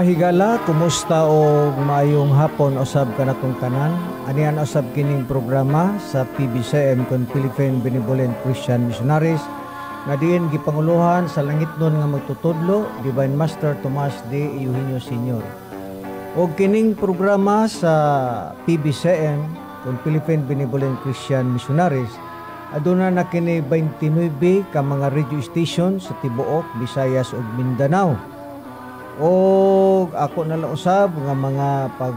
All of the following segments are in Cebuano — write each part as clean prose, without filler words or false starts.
Mga higala, kumusta o maayong hapon usab kanatong tanan. Anian usab kining programa sa PBCM kon Philippine Benevolent Christian Missionaries nga diin gipanguluhan sa langitnon nga magtutudlo, Divine Master Tomas D. Eugenio Sr. Og kining programa sa PBCM kon Philippine Benevolent Christian Missionaries, aduna na kini 29 ka mga radio station sa tibuok Visayas ug Mindanao. Og ako na lang usab nga mga pag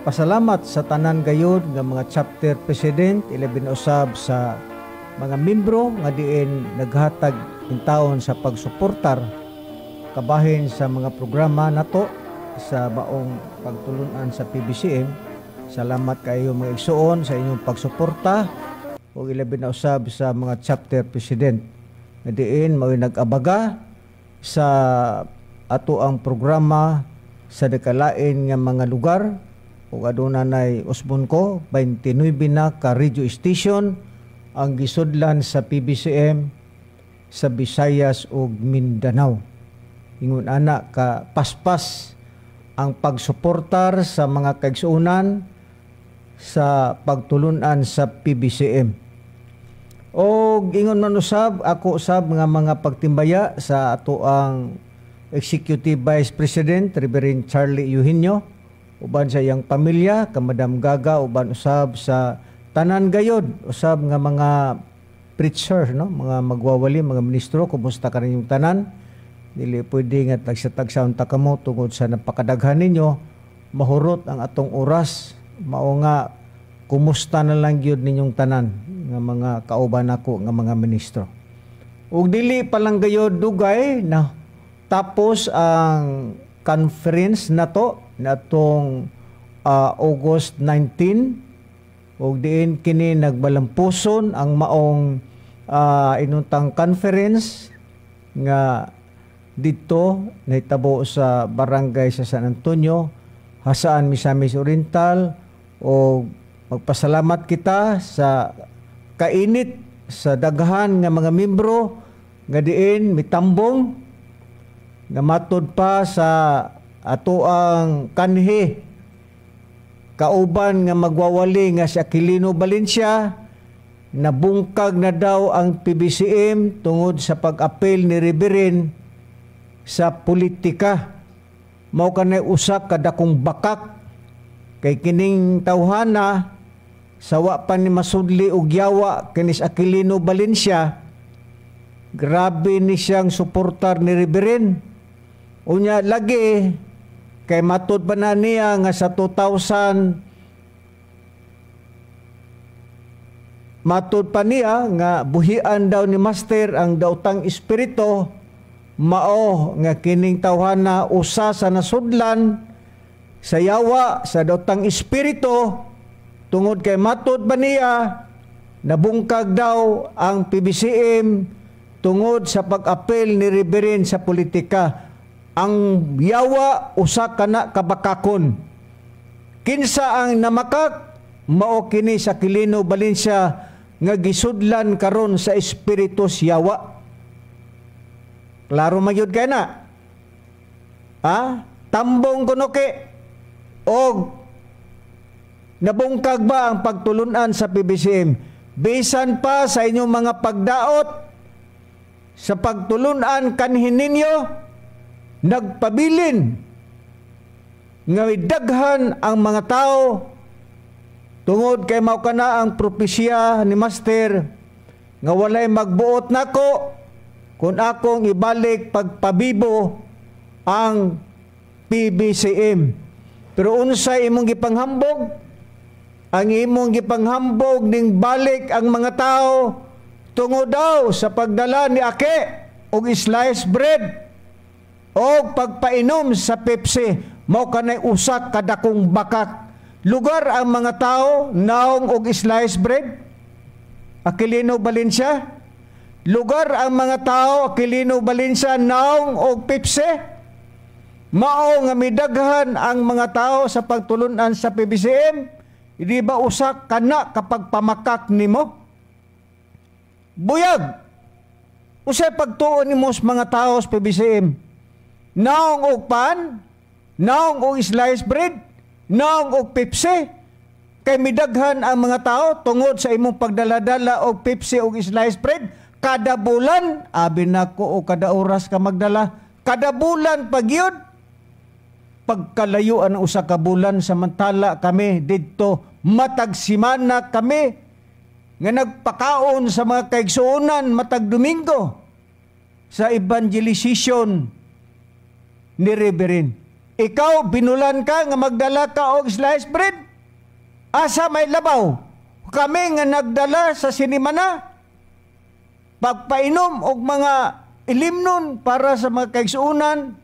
pasalamat sa tanan gayud nga mga chapter president, ilabi na usab sa mga membro nga diin naghatag intawon sa pagsuportar kabahin sa mga programa nato sa baong pagtulunan sa PBCM. Salamat kayo, mga igsuon, sa inyong pagsuporta ug ilabi na usab sa mga chapter president nga diin mao'y nag-abaga sa ato ang programa sa dakalain nga mga lugar. Ug aduna nay, usbon ko, 29 na ka radio station ang gisudlan sa PBCM sa Visayas ug Mindanao. Ingon ana ka paspas ang pagsuportar sa mga kaigsuonan sa pagtulunan sa PBCM. Og ingon man usab ako usab nga mga pagtimbaya sa ato ang Executive Vice President Reverend Charlie Eugenio uban sa iyang pamilya, ka Madam Gaga, uban usab sa tanan gayod usab nga mga preacher, no, mga magwawali, mga ministro. Kumusta ka ninyong tanan? Dili pwede nga tagsa-tagsa unta kamo tungod sa napakadaghan ninyo, mahurot ang atong oras. Mao nga kumusta na lang gyud ninyong tanan nga mga kauban nako nga mga ministro. Ug dili pa lang gayod dugay na tapos ang conference nato natong August 19, ug diin kini nagbalampuson ang maong inuntang conference nga didto nahitabo sa barangay sa San Antonio, Jasaan, Misamis Oriental. O magpasalamat kita sa kainit sa daghan nga mga membro nga diin mitambong nga matud pa sa ato ang kanhi kauban nga magwawali nga si Aquilino Valencia, nabungkag na daw ang PBCM tungod sa pag-apel ni Reverend sa politika. Mao kanay usa ka dakong bakak kay kining tawhana sawa pa ni masudli og yawa kinis Aquilino Valencia. Grabe ni siyang suportar ni Reverend. Unya lagi kay matud pa na niya nga sa 2000, matud pa niya nga buhian daw ni Master ang daotang espiritu. Mao nga kining tawhana usa sa nasudlan sa yawa sa daotang espiritu tungod kay matud ba niya nabungkag daw ang PBCM tungod sa pag-apel ni Reverend sa politika. Ang yawa usa kana kabakakon. Kinsa ang namakak? Mao kini sa Aquilino Valencia nga gisudlan karon sa espiritu yawa. Klaro magyud kay na. Ha? Tambong kuno ke og nabungkag ba ang pagtulunan sa PBCM? Bisan pa sa inyong mga pagdaot sa pagtulunan kanhin ninyo, nagpabilin nga daghan ang mga tao tungod kay mao kana ang propesya ni Master nga walay magbuot nako kung akong ibalik pagpabibo ang PBCM. Pero unsay imong gipanghambog? Ang imong gipanghambog ning balik ang mga tao tungod daw sa pagdala ni Ake og sliced bread o pagpainom sa Pepsi. Mao kanay usa ka dakong bakak. Lugar ang mga tao naong og sliced bread, Aquilino Valencia? Lugar ang mga tao, Aquilino Valencia, naong og Pepsi? Mao nga midaghan ang mga tao sa pagtulunan sa PBCM? Hindi ba usa kana kapag pamakak nimo? Buyag! Usay pagtuon nimo sa mga tao sa PBCM. Naong og pan, naong og slice bread, naong og Pepsi. Kay midaghan ang mga tao tungod sa imong pagdala-dala og Pepsi og slice bread kada bulan, abi nako, o kada oras ka magdala, kada bulan pagyud. Pagkalayo ang usa ka bulan, samantala kami didto matag simana kami nga nagpakaon sa mga kaigsuonan matag Domingo sa evangelization ni Reverend. Ikaw, binulan ka nga magdala ka og slice bread. Asa may labaw? Kami nga nagdala sa sinimana, pagpainom og mga ilimnon para sa mga kaigsuonan,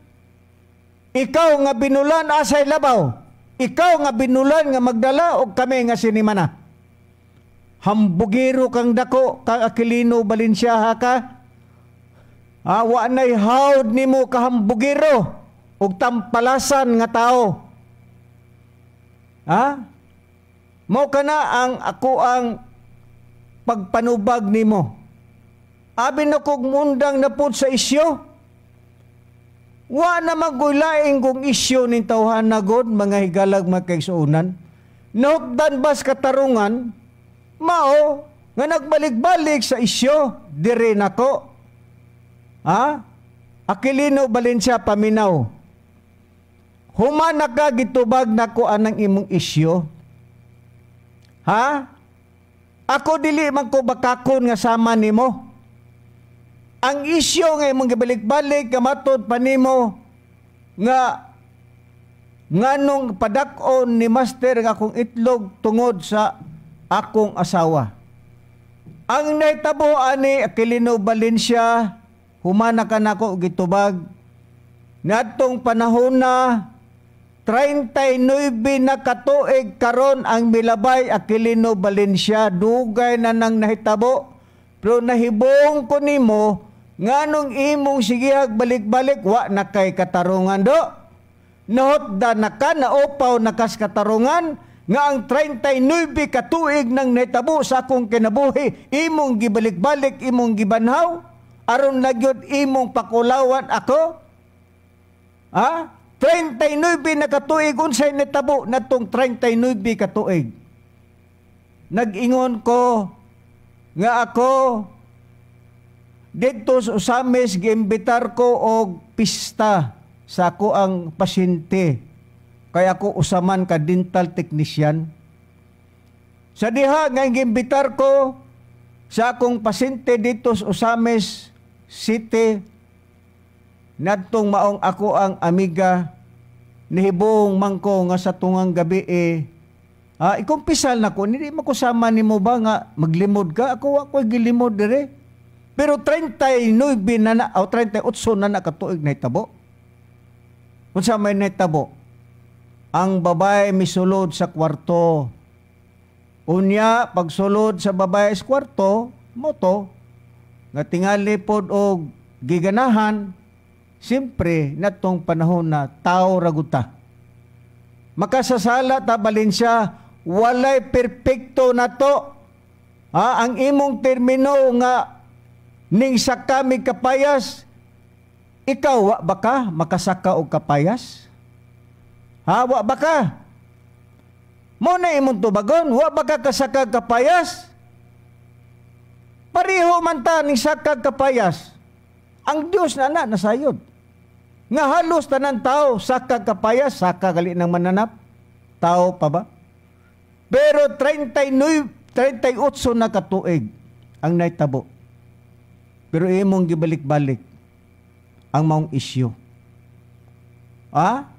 ikaw nga binulan, asay labaw? Ikaw nga binulan nga magdala og kami nga sinimana. Hambugiro kang dako kang Aquilino Valencia ka. Ah, wa nay hawd nimo kahambugiro og tampalasan nga tao. Ha? Mao kana ang ako ang pagpanubag nimo. Abi na kog mundang na pud sa isyo. Wa na magulaing kung isyo ning tawhan na god, mga higalag, mga kaigsuonan. Nahutdan bas katarungan mao nga nagbalik-balik sa isyo dire nako. Ha? Aquilino Valencia, paminaw. Human na ka gitubag nako anang imong isyo. Ha? Ako dili man ko bakakon nga sama nimo. Ang isyo nga imong gibalik-balik, kamatod pa nimo nga nganong padak-on ni master nga akong itlog tungod sa akong asawa. Ang nahitabo ani, Aquilino Valencia, humana ka nako gitubag nadtong panahon na 39 na katuig karon ang milabay, Aquilino Valencia, dugay na nang nahitabo. Pero nahibong ko nimo nganong imong sigihag balik-balik, wa na kay katarungan do. Nahotda na ka, naupaw na kas katarungan nga ang 39 katuig nang nahitabo sa akong kinabuhi, imong gibalik-balik, imong gibanhaw aron nagyod imong pakulawan ako. Ha? 39 na katuig, unsay nahitabo natong 39 katuig? Nag-ingon ko nga ako didto sa Osamis, giimbitar ko og pista sa ako ang pasyente. Kaya ako usaman ka dental technician. Sa diha nga giimbitar ko sa akong pasyente dito sa Osamis City, nadtong maong ako ang amiga, nihibong mangko nga sa tungang gabi eh, ikumpisal na ko, hindi mo ko sama nimo ba nga maglimod ka? Ako ako gilimod dire. Pero 39 na na, o 38 na na katuig na itabo. Kung sa may naitabo, ang babae misulod sa kwarto. Unya, pagsulod sa babae sa kwarto, moto, nga tingali pod og giganahan, siyempre, natong panahon na tao raguta. Makasasala ta, Valencia, walay perpekto na to. Ha, ang imong termino nga ning saka mi kapayas, ikaw wa ba ka makasaka og kapayas? Ha, wa ba ka? Mo na imong tubagon, wa ba ka kasaka kapayas? Pareho man ta ning saka kapayas. Ang Dios na na nasayod nga halos tanan tao saka kapayas, saka gali ng mananap. Tao pa ba? Pero 39, 38 na katuig ang naitabo. Pero imong gibalik-balik ang maong isyu. Ah?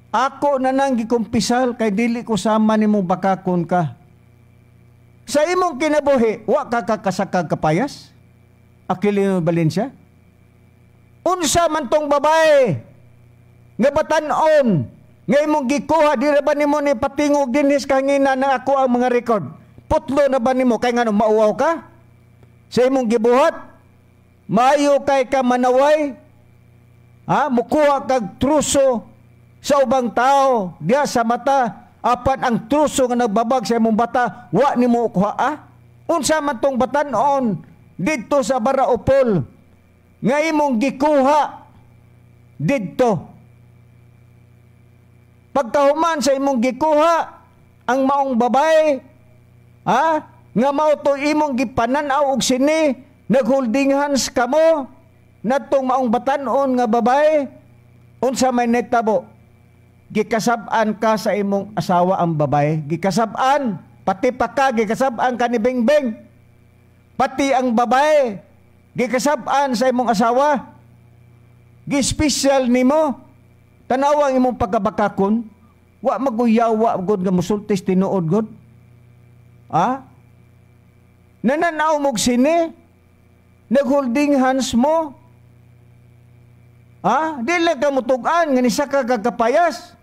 Ako na nang gikumpisal kay dili ko sama nimong bakakon ka. Sa imong kinabuhi, wa ka kakasakag kapayas? Aquilino Valencia? Unsa man tong babae nga batan-on nga imong gikuha, di ra ba nimo ni patingog dinhis kahangina na ako ang mga record? Putlo na ba nimo kay ngano mauwaw ka? Sa imong gibuhat, maayo kay ka manaway, ha? Mukuha kag truso sa ubang tao diha sa mata, apan ang truso nga nagbabag sa imong bata, wa nimo kuha. Ah? Unsa man tong batan-on didto sa Baraopol nga imong gikuha? Didto. Pagkahuman sa imong gikuha ang maong babae, ha? Nga mao to imong gipanan-aw og sini, nagholding hands kamo natong maong batan-on nga babae, unsa may nitabo? Gikasab-an ka sa imong asawa ang babae, gikasab-an, pati pa ka gikasab-an ka ni Bingbing. Pati ang babae gikasab-an sa imong asawa. Gi-special nimo. Tanawa ang imong pagkabakakon, wa maguyawa gud nga musultis tinuod gud. Ha? Nananaw mo sini, nagholding hands mo. Ha? Di lang ka mutug-an nga nisaka ka kapayas.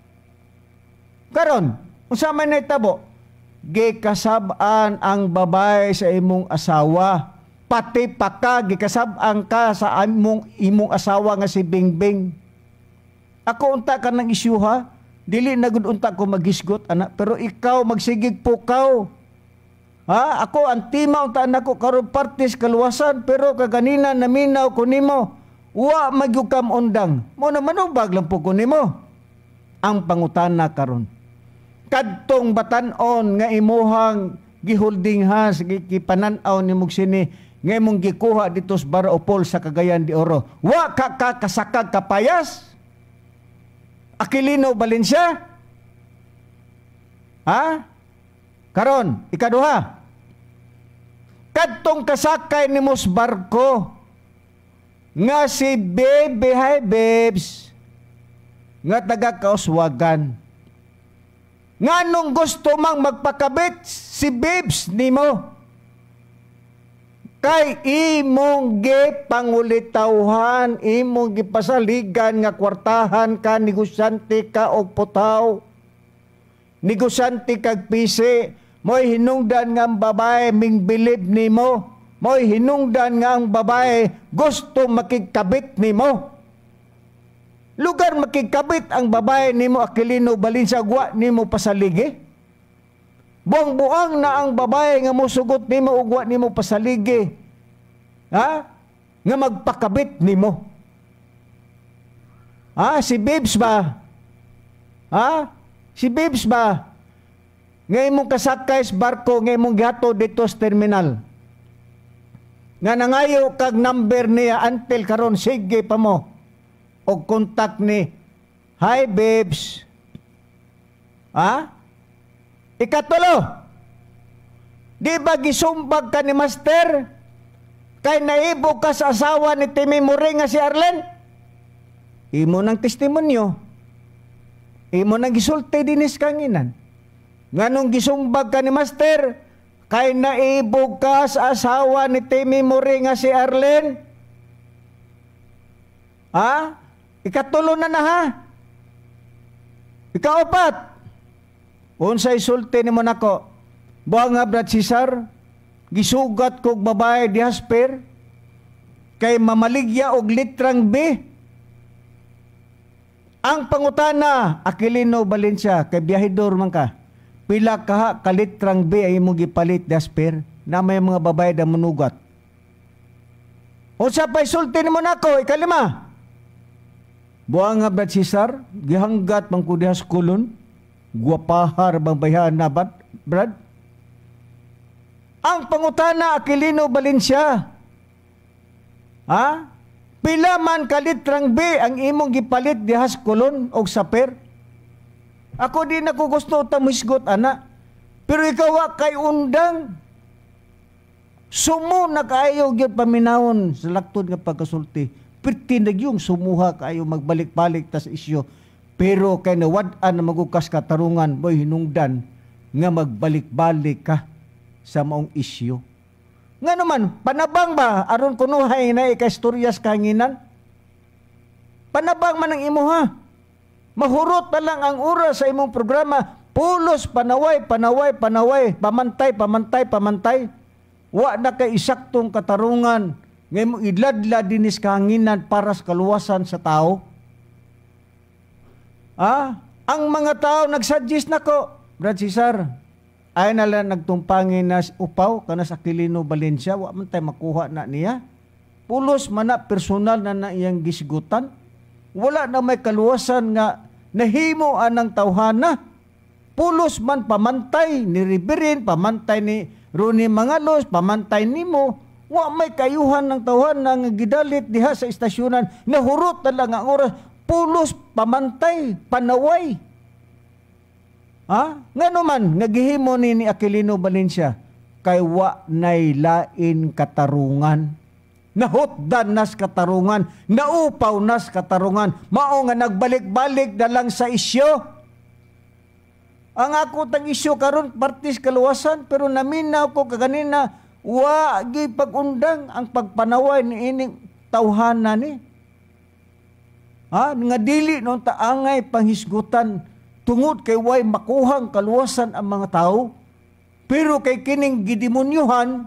Karon, unsa man nahitabo? Gikasab-an ang babae sa imong asawa. Pati pa ka gikasab-an ka sa imong asawa nga si Bingbing. Ako unta ka ng isyuha, dili na gud unta ko magisgot ana, pero ikaw magsigig pukaw. Ha? Ako ang tima unta nako karon partis kaluwasan, pero kaganina naminaw ko nimo. Wa magyud kam undang. Mo na manubag lang po ko nimo. Ang pangutana karon, kadtong batan-on nga imuhang giholding hands, gipanan-aw nimo sini nga imong gikuha dito sa Baraopol sa Cagayan de Oro. Wa ka kasakag kapayas? Aquilino Valencia? Ha? Karon, ikaduha. Kadtong kasakay nimo sa barko nga si Baby, hi babes, nga taga Kauswagan. Nganong gusto mang magpakabit si babes nimo? Kay imong gipangulitawhan, imong gipasaligan nga kwartahan ka, negosyante ka og putaw. Negosyante kag pisi, mo'y hinungdan nga ang babae mingbilib nimo, mo'y hinungdan nga ang babae gusto makigkabit nimo. Lugar makigkabit ang babae nimo Aquilino Valencia, wa nimo pasaligi. Buang-buang na ang babae nga mosugot nimo ug wa nimo pasaligi. Ha? Nga magpakabit nimo. Ha? Si Babes ba? Ha? Si Babes ba? Nga imong kasakay sa barko, nga imong gihato dito sa terminal. Nga nangayo kag number niya until karon sige pa mo og contact ni hi babes. Ha? Ikatulo, di ba gisumbag ka ni Master kay naibog ka sa asawa ni Timmy Mure nga si Arlen? Imo nang testimonyo. Imo nang gisulti dinis kanginan. Nganong gisumbag ka ni Master kay naibog ka sa asawa ni Timmy Mure nga si Arlen? Ha? Ikatulo na na ha. Ikaapat, unsay sulti nimo nako? Buang nga Brad Cesar, gisugat kog babae di hasper kay mamaligya og litrang B. Ang pangutana, Aquilino Valencia, kay biyahidor man ka. Pila kaha ka litrang B ay imong gipalit di hasper na may mga babae da munugat. Unsa pay sulti nimo nako? Ikalima, buang nga Brad Cesar, gihanggat man ko diha sa kulon. Guwapahar bang bayhan na bat, Brad? Ang pangutana, Aquilino Valencia, ha? Pila man kalitrang B ang imong gipalit diha sa kulon og saper? Ako di na ko gusto ta mohisgot ana. Pero ikaw wa kay undang. Sumo na kaayo gyud paminawon sa laktod nga pagkasulti. Perti na gyud sumuha kaayo magbalik-balik ta sa isyo. Pero kay nawad-an na magukas katarungan, mo'y hinungdan nga magbalik-balik ka sa maong isyo. Nga naman, panabang ba aron kunuhay na ikaistorya sa kahanginan? Panabang man ang imo ha. Mahurot na lang ang oras sa imong programa. Pulos, panaway, panaway, panaway, pamantay, pamantay, pamantay. Wa na kay isaktong katarungan nga imong idladla dinis kahanginan para sa kaluwasan sa tao. Ah, ang mga tao nagsuggest nako, Brad Cesar, ay na lang nagtumpangin na upaw kana sa Aquilino Valencia, wa man tay makuha na niya. Pulos man na personal na na iyang gisgutan. Wala na may kaluwasan nga nahimo anang tawhana. Pulos man pamantay ni Riberin, pamantay ni Ronnie Mangalos, pamantay nimo. Wa may kayuhan ng tawhana nga gidalit diha sa istasyonan, nahurot na lang ang oras. Pulos pamantay, panaway. Ha? Ngano man nga gihimo ni Aquilino Valencia? Kay wa nay lain katarungan. Nahutdan nas katarungan, naupaw nas katarungan, mao nga nagbalik-balik na lang sa isyo. Ang ako tang isyo karon partis kaluwasan, pero naminaw ko kaganina wa gi pag-undang ang pagpanaway ni ining tawhana ni. Ha, nga dili non taangay panghisgutan tungod kay way makuhang kaluwasan ang mga tao, pero kay kining gidemonyohan,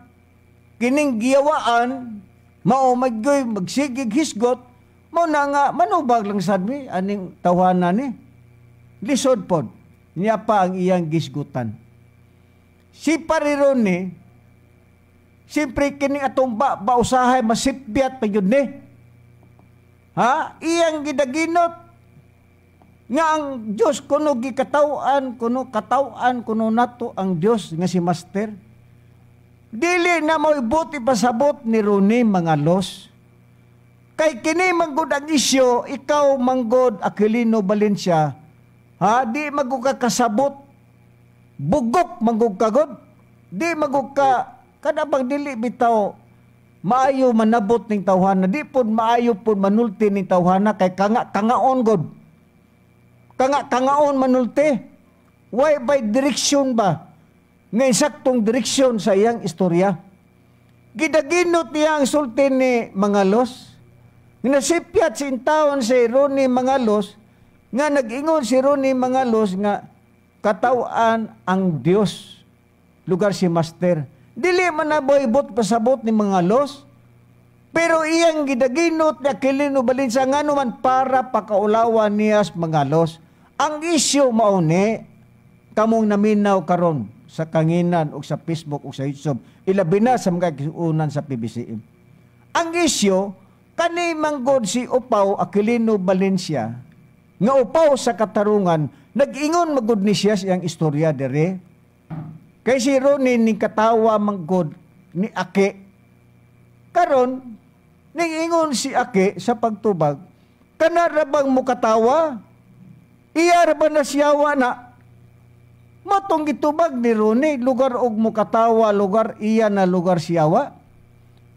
kining giyawaan, mao maggoy magsigig hisgot, mao na nga manubag lang sad mi aning tawhana ni. Lisod pod niya pa ang iyang gisgutan. Si Pariron ni, siyempre kini atong ba usahay masipyat pa yun ni. Ha? Iyang gidaginot nga ang Diyos kuno gikatawan, kuno katawan, kuno nato ang Diyos nga si Master. Dili na mo'y pasabot ni Ronnie Mangalos. Kay kini manggod ang isyo, ikaw manggod Aquilino Valencia, ha, di magug ka kasabot, bugok manggug kagod, di magug ka, kada bang dili bitaw, maayo manabot ning tawhana, di pod maayo pod manulti ning tawhana, kay kanga, kangaon god. Kanga, kangaon manulti. Why by direction ba? Nga insaktong direksyon sa iyang istorya. Gidaginot niya ang sulti ni Mangalos. Nasipyat si intawon si Ronnie Mangalos, nga nag-ingon si Ronnie Mangalos nga katawan ang Dios. Lugar si Master. Dili man na boybot pasabot ni Mangalos, pero iyang gidaginot ni Aquilino Valencia ngano man para pakaulawan niya Mangalos. Ang isyu mao ni kamong naminaw karon sa kanginan o sa Facebook o sa YouTube, ilabi na sa mga kisuunan sa PBCM. Ang isyu kani manggod si Upaw Aquilino Valencia nga upaw sa katarungan, nag-ingon magud ni siya siyang istorya dere. Kay si Ronnie ning katawa manggod ni Ake. Karon ning ingon si Ake sa pagtubag, kana ra bang mukatawa? Iya ra ba na siyawa na? Matong gitubag ni Ronnie, lugar og mukatawa, lugar iya na lugar siyawa.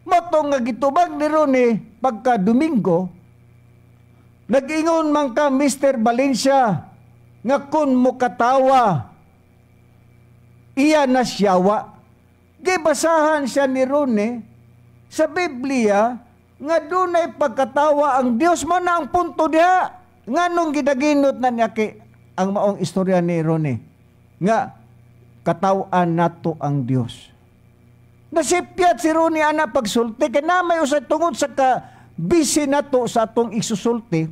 Matong nga gitubag ni Ronnie pagka Domingo, nag-ingon man ka Mr. Valencia nga kun mukatawa iya na siyawa. Gibasahan siya ni Ronnie sa Biblia nga dunay pagkatawa ang Dios, man na ang punto diha. Nganong gidaginot na niya kay ang maong istorya ni Ronnie nga katawan nato ang Dios. Nasipyat si Ronnie ana pagsulti kay na may usay tungod sa ka busy nato sa atong isusulti.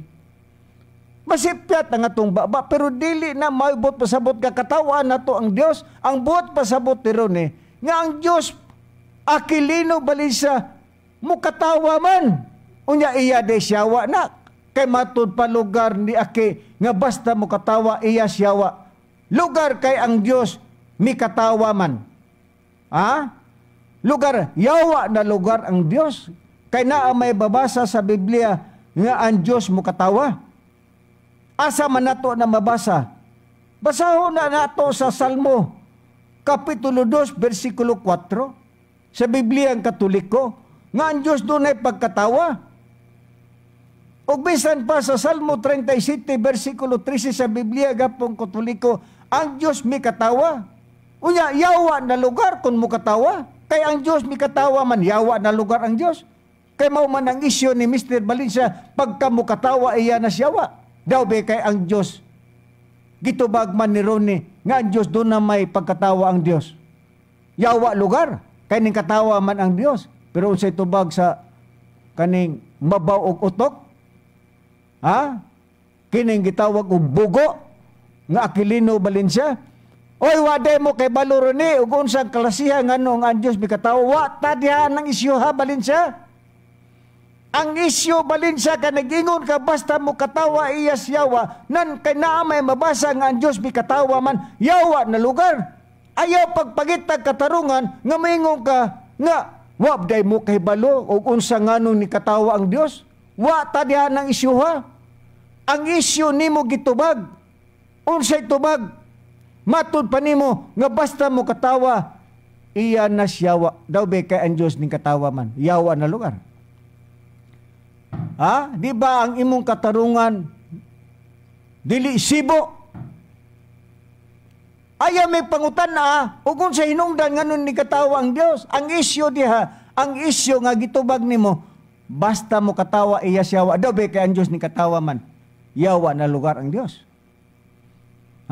Masipyat ang atong baba pero dili na maibot pasabot ka katawan nato ang Dios. Ang buot pasabot ni Ronnie nga ang Dios Aquilino Valencia mukatawa man. Unya iya de siyawa na kay matud pa lugar ni Aki nga basta mukatawa iya siyawa. Lugar kay ang Dios mikatawa man. Ha? Lugar yawa na lugar ang Dios. Kay naa may babasa sa Biblia nga ang Dios mukatawa. Asa man nato na mabasa? Basahon na nato sa Salmo Kapitulo 2, versikulo 4 sa Biblia ang Katoliko nga ang Dios dunay pagkatawa. Ug bisan pa sa Salmo 37 versikulo 13 sa Biblia gapong Katoliko, ang Dios mikatawa. Unya yawa na lugar kung mukatawa. Kay ang Dios mikatawa man, yawa na lugar ang Dios. Kay mao man ang isyu ni Mr. Valencia, pagka mukatawa iya na siyawa. Daw be kay ang Dios gitubag man ni Ronnie nga ang Dios doon na may pagkatawa ang Dios. Yawa lugar kay ning katawa man ang Dios, pero unsay tubag sa kaning mabaw og utok? Ha? Kining gitawag og bugo nga Aquilino Valencia. Oy, waday mo kay balo Ronnie ug unsang klasiha nganong ang Dios mikatawa? Wa ta diha nang isyu ha, Valencia. Ang isyu, Valencia, ka nag-ingon ka basta mo katawa iyas yawa, nan kay naa may mabasa nga ang Dios katawa man, yawa na lugar. Ayaw pagpagitag katarungan nga maingon ka nga wa day mo kahibalo og unsa nganong ni katawa ang Dios. Wa ta diha ng isyuha. Ang isyu nimo gitubag. Unsay tubag? Matud pa nimo nga basta mo katawa iya na siyawa. Daw be kay ang Dios ning katawa man, yawa na lugar. Ha? Di ba ang imong katarungan dili sibo? Ayaw may pangutan na ug sa hinungdan nganon ni katawa ang Dios. Ang isyu diha, ang isyu nga gitubag nimo basta mo katawa iya siyawa. Daw be kay ang Dios ni katawa man, yawa na lugar ang Dios.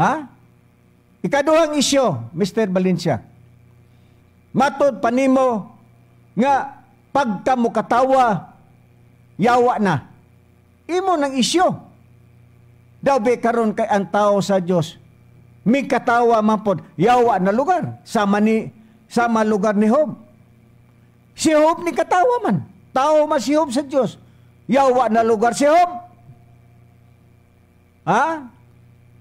Ha? Ikaduhang isyu, Mr. Valencia. Matod pa nimo nga pagka mo katawa yawa na. Imo nang isyu. Daw be karon kay ang tao sa Dios mi katawa man pod, yawa na lugar. Sama lugar ni Job. Si Job ni katawa man. Tao man si Job sa Dios. Yawa na lugar si Job. Ha?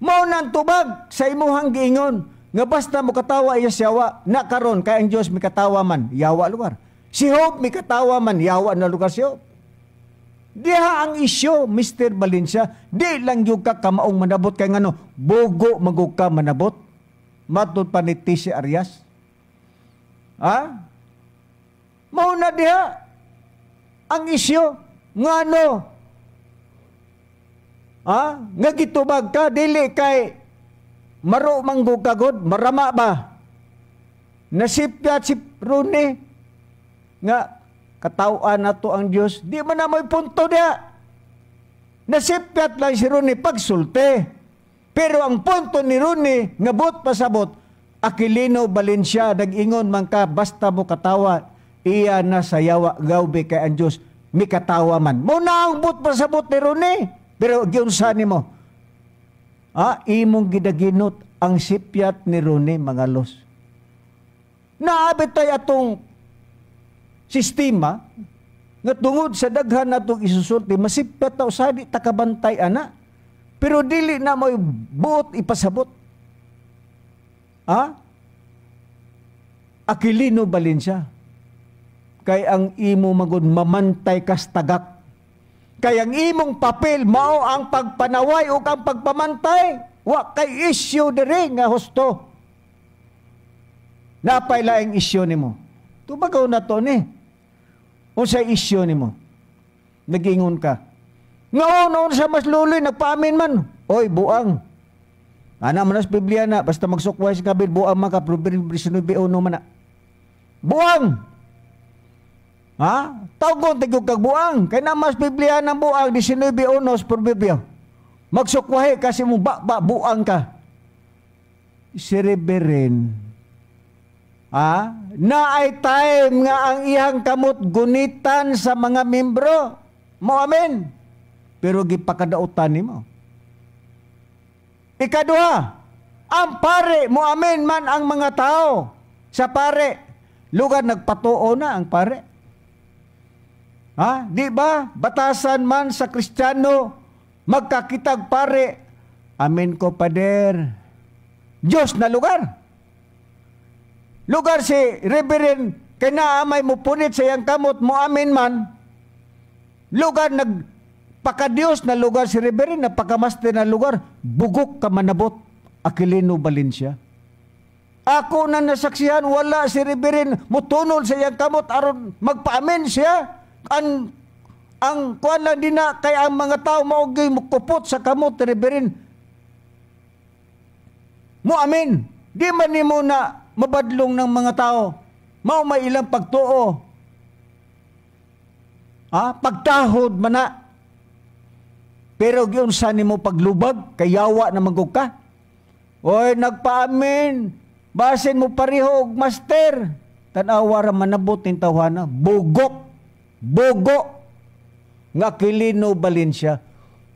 Mao nang tubag sa imuhang giingon nga basta mo katawa iya siyawa na karon kay ang Dios mi katawa man, yawa lugar. Si Job mi katawa man, yawa na lugar si Job. Diha ang isyu, Mr. Valencia, di lang yung ka kamaong manabot kay ngano, bugo magug ka manabot. Matud pa ni T.C. Arias. Ha? Mao na diha ang isyu ngano. Ha? Nga gitubag ka dili kay maro manggug ka god, marama ba? Nasipyat si Rune nga katawaan na to ang Diyos, di man na may punto niya. Nasipyat lang si Rune pagsulte. Pero ang punto ni Rune, nga buot pasabot, Aquilino Valencia, nag-ingon man ka, basta mo katawa, iya na sa yawa, gawbe kay ang Diyos, mikatawa man. Muna ang buot pasabot ni Rune, pero giunsa nimo. Ah, imong gidaginot ang sipyat ni Rune, mga los. Naabit tayo atong sistema nga tungod sa daghan natong isusulti masipyat ta usahay di ta kabantay ana, pero dili na mo'y buot ipasabot. Ha? Aquilino Valencia, kay ang imo magud mamantay kas tagak, kay ang imong papel mao ang pagpanaway ug ang pagpamantay. Wa kay issue diri nga husto. Napay laing issue nimo. Tubagaw na to ni. Unsay isyu nimo? Nagingon ka. Ngaon sa mas luloy nagpaamin man. Oy, buang. Ana man sa Biblia na basta magsukway sa kabil buang man ka, Proverbio 19:1 man na. Buang. Ha? Tawgon tigog kag buang. Kay na mas Biblia ng buang 19:1 sa Proverbio. Magsukwahi kasi mo ba, ba buang ka. Si Reverend, ah, na ay time nga ang iyang kamot gunitan sa mga membro. Mo amen. Pero gipakadautan nimo. Ikaduha, ang pare mo amen man ang mga tao sa pare. Lugar nagpatuo na ang pare. Ha? Di ba? Batasan man sa Kristiyano magkakitag pare. Amen ko, pader. Diyos na lugar. Lugar si Reverend kay naamay mo punit sa iyang kamot mo amin man. Lugar nagpakadiyos na lugar si Reverend, napakamaster na lugar, bugok ka manabot, Aquilino Valencia. Ako na nasaksihan, wala si Reverend mutunol sa iyang kamot aron magpaamin siya. Ang kuan lang din na kay ang mga tao maugay mukupot sa kamot ni Reverend. Mo amin. Di man nimo na mabadlong ng mga tao. Mao may ilang pagtuo. Ha? Pagtahod man na. Pero giunsa nimo paglubag, kayawa na magug ka. Oy, nagpaamin. Basin mo pareho og master. Tan-awa ra manabot ning tawhana. Bugok. Bugo. Nga Aquilino Valencia.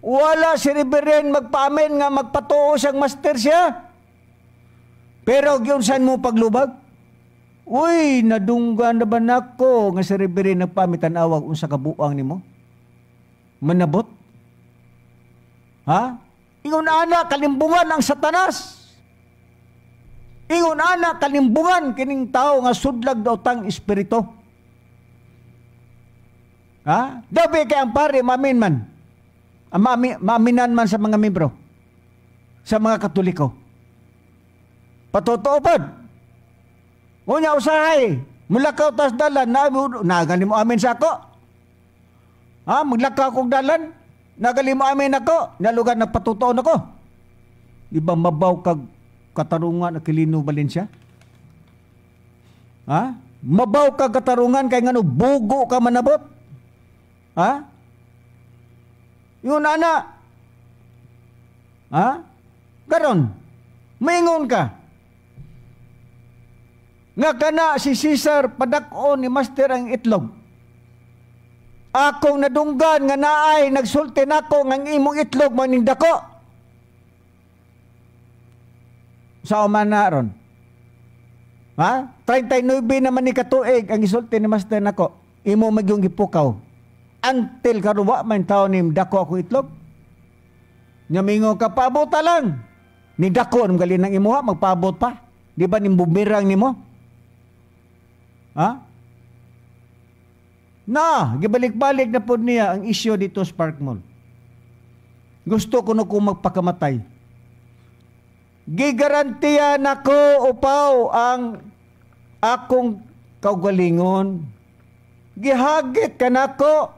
Wala si Reverend magpaamin nga magpatuo siyang master siya. Pero giunsan mo paglubag? Uy, nadunggan na ba nako nga si Reverend nagpamitan awag unsa ka buang nimo? Manabot? Ha? Ingon ana kalimbungan ang Satanas. Ingon ana kalimbungan kining tao nga sudlag daotang espiritu. Ha? Dabi kay ang pare mamin man. Ang maaminan man sa mga membro. Sa mga Katoliko. Patotoo pod. Unya usahay, mulakaw tas dalan na nagali mo amin sa ako. Ha, maglakaw kog dalan, nagali mo amin ako, nalugar nagpatotoo nako. Di ba mabaw kag katarungan Aquilino Valencia? Ha? Mabaw kag katarungan kay ngano bugo ka manabot? Ha? Yun ana. Ha? Karon, maingon ka. Nga kana si Cesar padak-on ni Master ang itlog. Akong nadunggan nga naay nagsulti nako nga ang imong itlog maning dako. Sa man na ron. Ha? 39 naman ni katuig ang isulti ni Master nako. Imo magyong gipukaw. Until karon wa man taon ni dako ako itlog. Nyamingo ka paabot lang. Ni dako ang galing ng imuha magpaabot pa. Di ba ning bumerang nimo? Ha? Na, gibalik-balik na po niya ang isyo dito sa Park Mall. Gusto ko na kung magpakamatay. Gigarantiya nako upaw ang akong kaugalingon. Gihagit ka nako.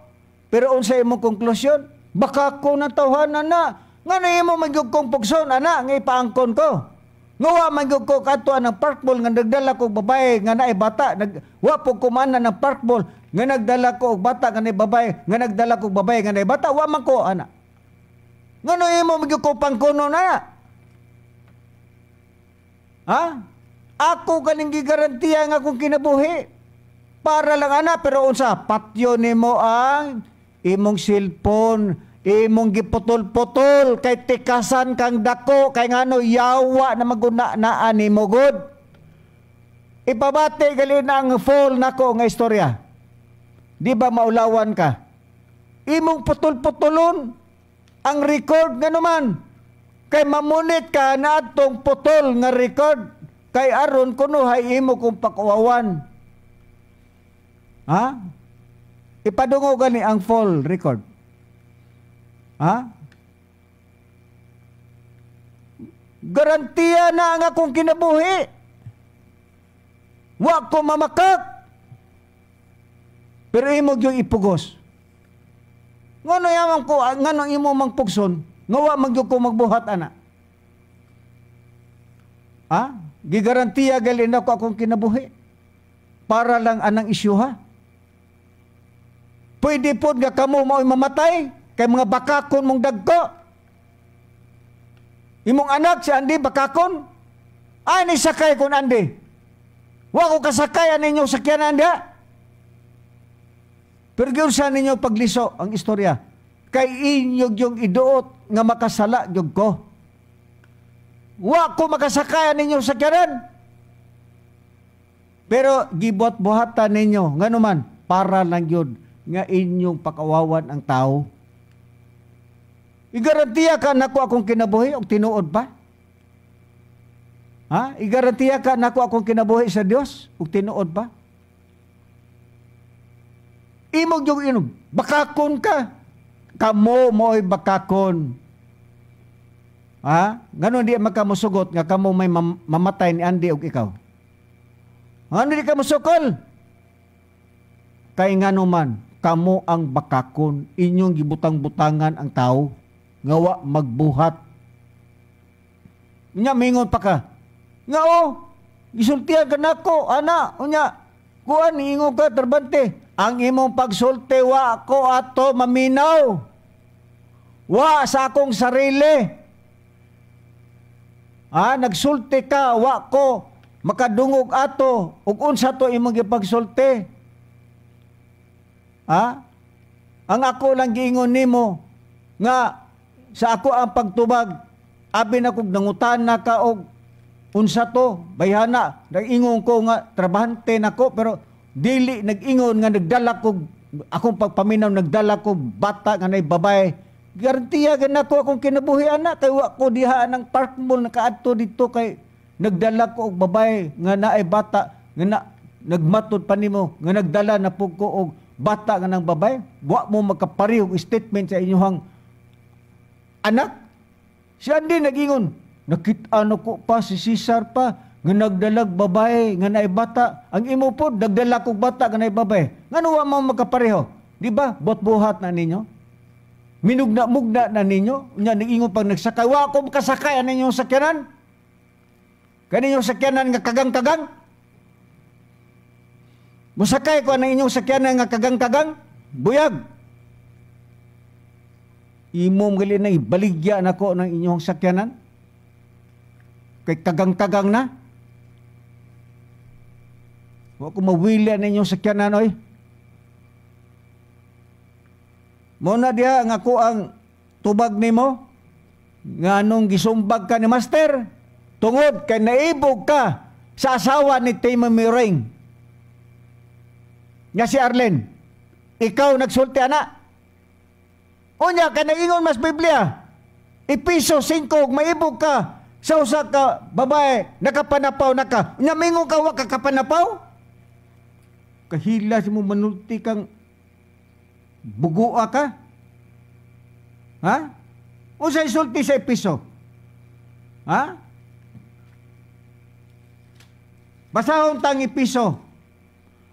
Pero unsa imong konklusyon? Baka ko natawhanan na. Nga na imo magyug kong pugson, ana, nga ipaangkon ko. Nga wa man gyud ko kadto ang park mall nga nagdala ko babae nga naay bata, wa po kumana ng park mall nga nagdala ko og bata nga naay babae, nga nagdala ko og babae nga naay bata, wa man ko ana. Ngano imo magyud ko pangkuno na? Ha? Ako kaning gigarantiya nga akong kinabuhi. Para lang ana, pero unsa patyo nimo ang imong cellphone, imong giputol-putol kay tikasan kang dako kay ngano yawa na maguna naa nimo gud. Ipabati gali na ang full nako nga istorya. Di ba maulawan ka? Imong putol-putulon ang record nga naman. Kay mamunit ka na atong putol nga record kay aron kunuhay imo kung pakuwawan. Ha? Ipadungo gani ang full record. Ha? Garantiya na ang akong kinabuhi. Wa ko mamakak. Pero imo gyud ipugos. Ngano yaman ko, ngano imo mangpugson, nga wa man gyud ko magbuhat ana. Ha? Gigarantiya gali nako akong kinabuhi. Para lang anang isyuha. Pwede pod nga kamo mao'y mamatay kay mga bakakon mong dagko. Imong anak si Andy bakakon. Ay ni sakay kon Andy. Wa ko kasakay ani inyong sakyanan diha. Pero gyud sa ninyo pagliso ang istorya. Kay inyo yung iduot nga makasala gyud ko. Wa ko makasakay ani inyong sakyanan. Pero gibuhat-buhatan ninyo nganuman para lang gyud nga inyong pakawawan ang tao. Igarantiya ka nako akong kinabuhi og tinuod pa? Ha? Igarantiya ka nako akong kinabuhi sa Dios og tinuod pa? Imog yung inog, bakakon ka. Kamo mo'y bakakon. Ha? Ganon di makamusugot nga kamo may mamatay ni Andy og ikaw. Ngano di ka musukol? Kay ngano man, kamo ang bakakon, inyong gibutang-butangan ang tao nga wa magbuhat. Unya mingon pa ka. Nga oh, gisultihan ka nako, ana, unya kuan ingon ka trabante. Ang imong pagsulti wa ko ato maminaw. Wa sa akong sarili. Ah, nagsulti ka wa ko makadungog ato ug unsa to imong gipagsulti. Ha? Ang ako lang giingon nimo nga sa ako ang pagtubag, abi na kog nangutana ka og unsa to, bayhana, nag-ingon ko nga trabahante nako pero dili nag-ingon nga nagdala kog Akong pagpaminaw nagdala ko bata nga nay babae. Garantiya ganako akong kinabuhi ana kay wa ko diha ng park mall nakaadto dito kay nagdala ko og babae nga naay bata nga na, nagmatod pa nimo nga nagdala na pug ko og bata nga nang babae. Wa mo magkapareho og statement sa inyong anak. Si Andy nagingon, nakit-an ko pa si Cesar pa nga nagdalag babae nga naay bata. Ang imo pod nagdala kog bata nga naay babae. Ngano wa mo magkapareho? Di ba? Buhat-buhat na ninyo. Minugna-mugna na ninyo. Unya niingon pag nagsakay, wa ko makasakay ani inyong sakyanan. Kani inyong sakyanan nga kagang-kagang. Musakay ko ang inyong sakyanan nga kagang-kagang, buyag. Imo gali na ibaligya nako ng inyong sakyanan. Kay kagang-kagang na. Wa ko mawili ang inyong sakyanan oy. Mo na diha nga ako ang tubag nimo nga anong gisumbag ka ni master tungod kay naibog ka sa asawa ni Timo Miring nga si Arlen. Ikaw nagsulti ana. Unya kay naingon mas Biblia Episo 5 maibog ka sa usa ka babae nakapanapaw na ka. Unya mingon ka wa ka kapanapaw? Kahila si mo manulti kang bugua ka? Ha? Unsay sulti sa Episo? Ha? Basahon tang Episo.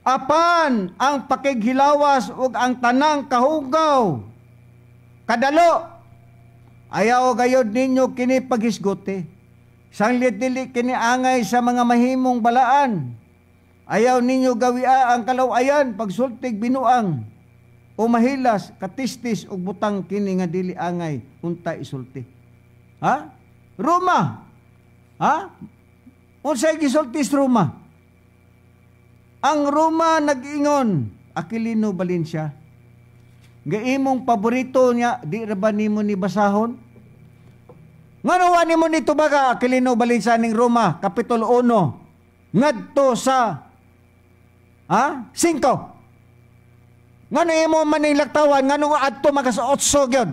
Apan ang pakighilawas ug ang tanang kahugaw kadalo ayaw gayod ninyo kini paghisguti. Sanglit dili kini angay sa mga mahimong balaan. Ayaw ninyo gawia ang kalawayan pagsultig binuang o mahilas, katistis og butang kini nga dili angay unta isulti. Ha? Roma. Ha? Unsay gisulti sa Roma? Ang Roma nag-ingon, Aquilino Valencia, nga imong paborito niya, di ra ba nimo ni basahon? Ngano wa nimo ni tubaga Aquilino Valencia ning Roma, Kapitulo 1, ngadto sa 5. Ngano imo man ning laktawan, ngano adto maka sa 8 gyud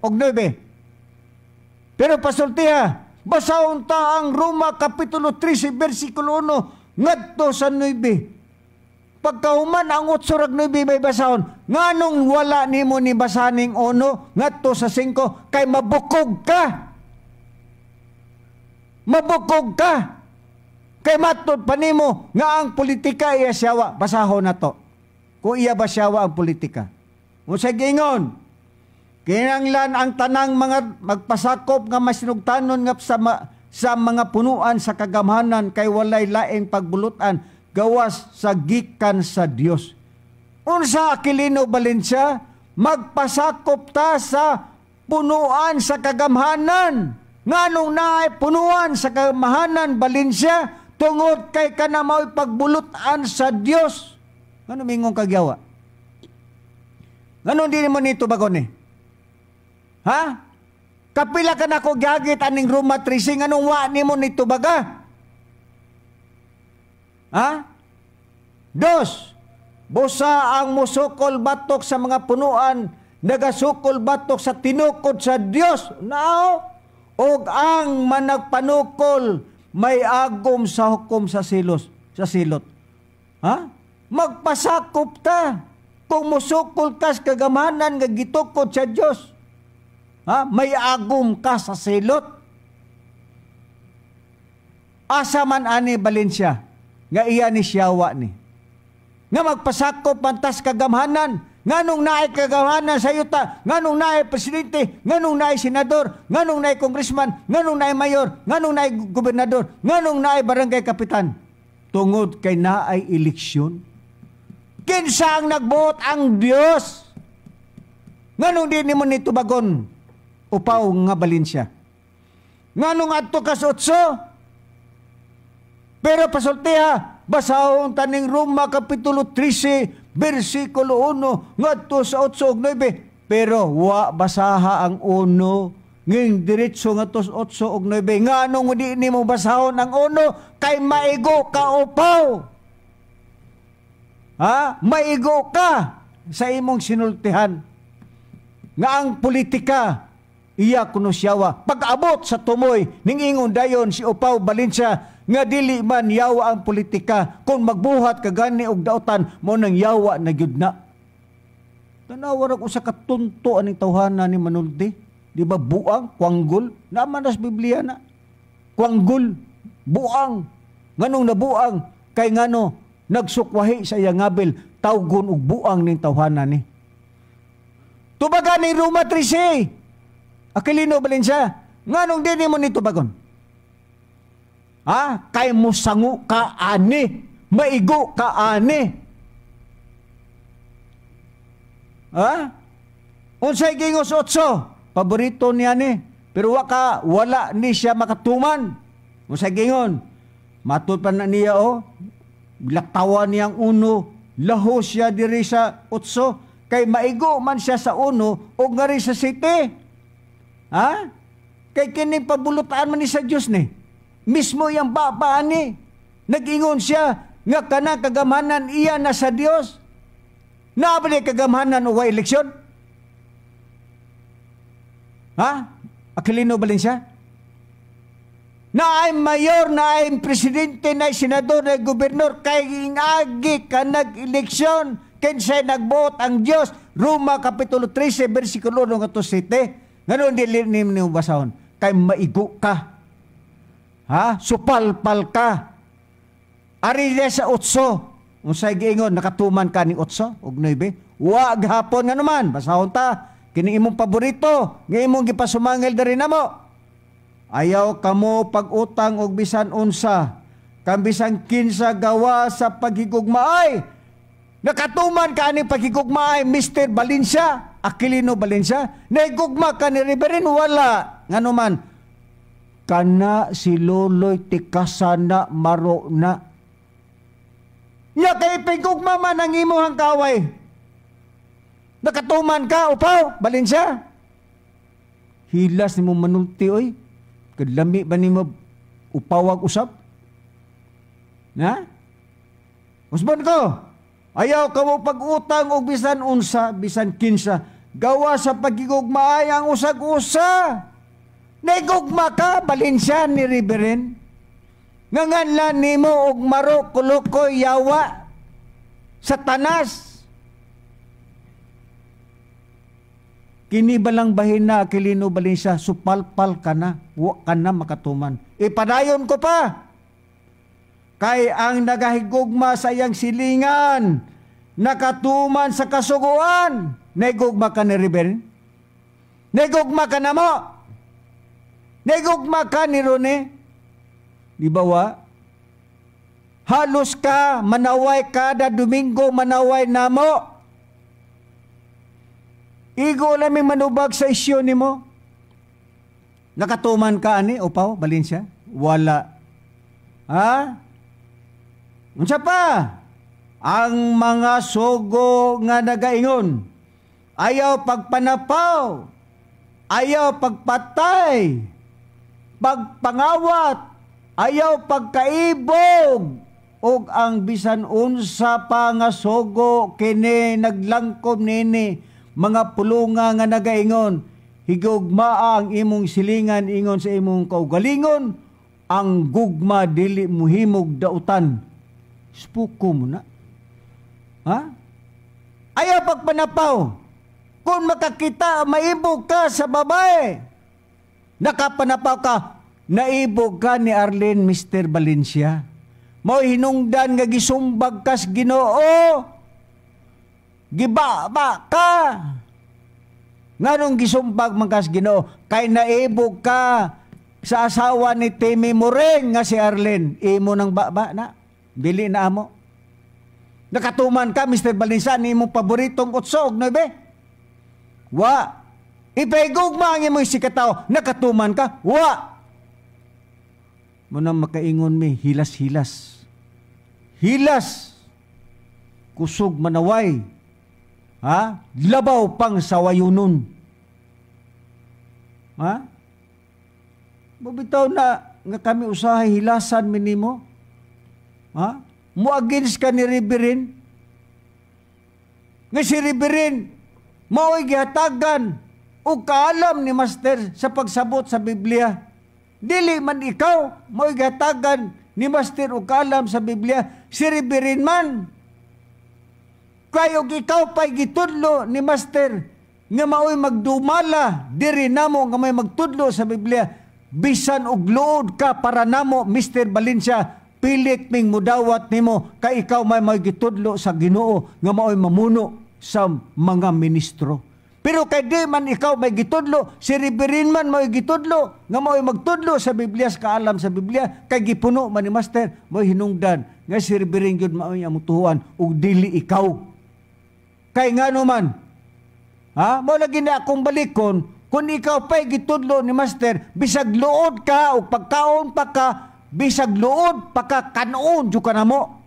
og 9. Pero pasultiha, basahon ta ang Roma Kapitulo 13 versikulo 1 ngadto sa 9. Pagkahuman ang 8 rag 9 may basahon, nganong wala nimo ni basaning 1 ngadto sa 5 kay mabukog ka. Mabukog ka. Kay matud pa nimo nga ang politika iya siyawa, basahon na to. Kung iya ba siyawa ang politika. Unsay giingon? Kinanglan ang tanang mga magpasakop nga masinugtanon nga sa mga punuan sa kagamhanan kay walay laing pagbulutan gawas sa gikan sa Dios. Unsa Aquilino Valencia? Magpasakop ta sa punuan sa kagamhanan. Nganong naay punuan sa kagamhanan Valencia? Tungod kay kana mao'y pagbulutan sa Dios. Ano mingong kagyawa? Ano di mo nito bagon eh? Ha? Kapila ka na ko gagit aning Roma 13, anong wa nimo nito baga? Ha? Dos, busa ang musukol batok sa mga punuan, nagasukol batok sa tinukod sa Dios. Nao, og ang managpanukol may agom sa hukom sa silos, sa silot. Ha? Magpasakop ta kung musukol ka sa kagamanan nga gitukod sa Dios. Ha? May agom ka sa silot. Asa man ani Valencia nga iya ni siyawa ni. Nga magpasakop man tas kagamhanan, nganong naay kagamhanan sa yuta, nganong naay presidente, nganong naay senador, nganong naay congressman, nganong naay mayor, nganong naay gobernador, nganong naay barangay kapitan. Tungod kay naay eleksyon. Kinsa ang nagbuot? Ang Dios. Nganong di nimo nito bagon upaw nga Valencia? Nganong adto ka sa 8? Pero pasultiha, basahon taning Roma Kapitulo 13 versikulo 1 ngadto sa 8 ug 9. Pero wa basaha ang 1 nging diretso ngadto sa 8 ug 9. Nganong di nimo basahon ang 1? Kay maigo ka upaw. Ha? Maigo ka. sa imong sinultihan nga ang politika iya kuno siyawa. Pag-abot sa tumoy, ning ingon dayon si Upaw Valencia nga dili man yawa ang politika, kung magbuhat ka gani og dautan mo nang yawa na gyud na. Tanawa ra usa ka tunto aning tawhana ni Manulti. Di ba buang, kwanggol? Naman nas Biblia na. Kwanggol, buang. Nganong nabuang? Kay ngano nagsukwahi sa iyang ngabil, tawgon og buang ning tawhana ni. Tubagan ni Roma 13. Aquilino Valencia, nganong dili mo ni tubagon? Ha? Kay musangu ka ani, maigo ka ani. Ha? Unsay gingos 8? Paborito niya ni. Pero waka, wala ni siya makatuman. Unsay gingon? Matud pa na niya o. Laktawan niyang uno. Laho siya diri sa 8. Kay maigo man siya sa uno o ngari sa 7. Ha? Kay kini pabulutaan man ni sa Dios ni. Mismo iyang babaan ni. Nag-ingon siya nga kana kagamhanan iya na sa Dios. Naa ba ni kagamhanan o eleksyon? Ha? Aquilino Valencia? Na ay mayor, na ay presidente, na ay senador, na ay gobernador, kay ingagi ka nag-eleksyon, kinsay nagbuot ang Dios. Roma Kapitulo 13, versikulo 1 ngadto 7. Nganon dili nimo basahon? Kay maigo ka. Ha? Supalpal ka. Ari sa 8. Unsay giingon nakatuman ka ni 8 ug 9? Wa gihapon nga naman, basahon ta. Kini imong paborito, nga imong gipasumangil diri namo. Ayaw kamo pag-utang og bisan unsa, kang bisan kinsa gawa sa paghigugmaay. Nakatuman ka ani paghigugmaay, Mr. Valencia, Aquilino Valencia. Naigugma ka ni Reverend, wala. Ngano man, kana si Loloy tikasana maro na. Nya kay pigugma man ang imuhang kaway. Nakatuman ka, upaw, Valencia. Hilas nimo manulti oy. Kadlami ba nimo upawag usab? Na? Usbon ko. Ayaw kamo pag-utang og bisan unsa, bisan kinsa. Gawa sa pagigugmaay ang usag-usa. Naigugma ka, Valencia ni Reverend. Nganganlan nimo og maro kulukoy yawa Satanas. Kini balang bahin na Aquilino Valencia, supalpal ka na, wa ka na makatuman. Ipadayon ko pa. Kay ang nagahigugma sa iyang silingan, nakatuman sa kasuguan. Naigugma ka ni Reverend? Naigugma ka na mo? Naigugma ka ni Rone? Di ba wa? Halos ka, manaway kada Domingo, manaway namo. Igo lang may manubag sa isyo nimo. Nakatuman ka ani, upaw, Valencia? Wala. Ha? Unsa pa? Ang mga sugo nga nagaingon, ayaw pagpanapaw, ayaw pagpatay, pagpangawat, ayaw pagkaibog, ug ang bisan unsa pa nga sugo kini naglangkob nini mga pulunga nga nagaingon, higugmaa ang imong silingan ingon sa imong kaugalingon, ang gugma dili muhimog dautan. Spuko mo na. Ha? Ayaw pagpanapaw. Kung makakita, maibog ka sa babae. Nakapanapaw ka, naibog ka ni Arlene Mr. Valencia. Mao hinungdan nga gisumbag kas Ginoo. Gibaba ka. Nganong gisumbag man kas Ginoo? Kay naibog ka sa asawa ni Timmy Moreng nga si Arlene. Imo nang baba na. Dili na amo. Nakatuman ka, Mr. Valencia, ni imong paboritong 8 og 9. Wa. Ipaigugma ang imong sikataw. Nakatuman ka? Wa. Munang makaingon mi, hilas-hilas. Hilas. Kusog manaway. Ha? Labaw pang sawayunon. Ha? Mabitaw na nga kami usahay hilasan minimo. Ha? Mo against ka ni Reverend. Nga si Reverend mao'y gihatagan og kaalam ni Master sa pagsabot sa Biblia. Dili man ikaw mao'y gihatagan ni Master og kaalam sa Biblia, si Reverend man. Kay og ikaw pa'y gitudlo ni Master nga mao'y magdumala diri namo nga may magtudlo sa Biblia, bisan og luod ka para namo, Mr. Valencia, pilit ming mudawat nimo kay ikaw may magitudlo sa Ginoo nga mao'y mamuno sa mga ministro. Pero kay di man ikaw may gitudlo, si Reverend man may gitudlo nga mao'y magtudlo sa Biblia, sa kaalam sa Biblia, kay gipuno man ni Master, mo'y hinungdan nga si Reverend gyud mao'y among tuhuan ug dili ikaw. Kay ngano man? Ha? Mao lagi na akong balikon, kung ikaw pa'y gitudlo ni Master, bisag luod ka o pagkaon pa ka, bisag luod pa ka, kanoon jud ka namo.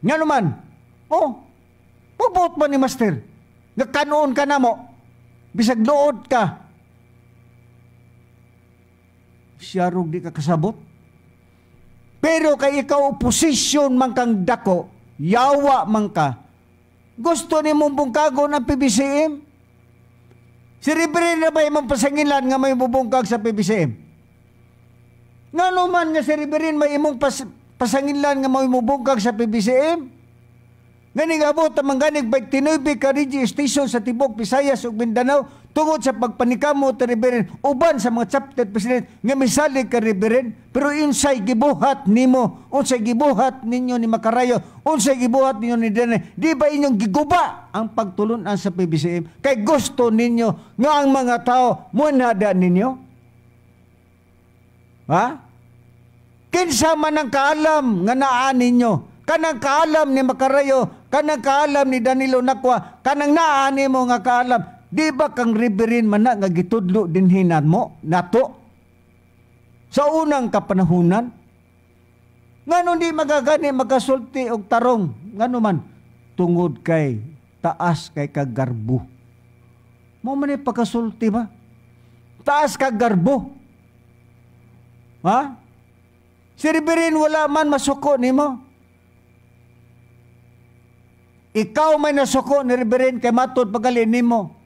Ngano man? Oh, pubuot man ni Master nga kanoon ka namo, bisag luod ka. Siyarog di ka kasabot. Pero kay ikaw oposisyon man kang dako, yawa man ka, gusto ni mong bungkagon ang PBCM? Si Reverend na ba imong pasangilan nga may bubungkag sa PBCM? Ngano man nga si Reverend may imong pasangilan nga may mubungkag sa PBCM? Nganing abot ang mangganig 29 ka radio station sa tibok Visayas ug Mindanao tungod sa pagpanikamo ti Reverend uban sa mga chapter president nga misalig ka Reverend, pero unsay gibuhat nimo, unsay gibuhat ninyo ni Makarayo, unsay gibuhat ninyo ni Dene, di ba inyong giguba ang pagtulunan sa PBCM kay gusto ninyo nga ang mga tao munada ninyo? Ha? Kinsa man ang kaalam nga naa ninyo? Kanang kaalam ni Makarayo, kanang kaalam ni Danilo Nakwa, kanang naa nimo nga kaalam, di ba kang Reverend man na nga gitudlo dinhinan mo nato sa unang kapanahunan? Ngano di magagani makasulti og tarong? Ngano man tungod kay taas kay kagarbo. Mo man ni pagkasulti ba? Taas kagarbo. Ha? Si Reverend wala man masuko nimo. Ikaw may nasuko ni Reverend kay matud pagali nimo.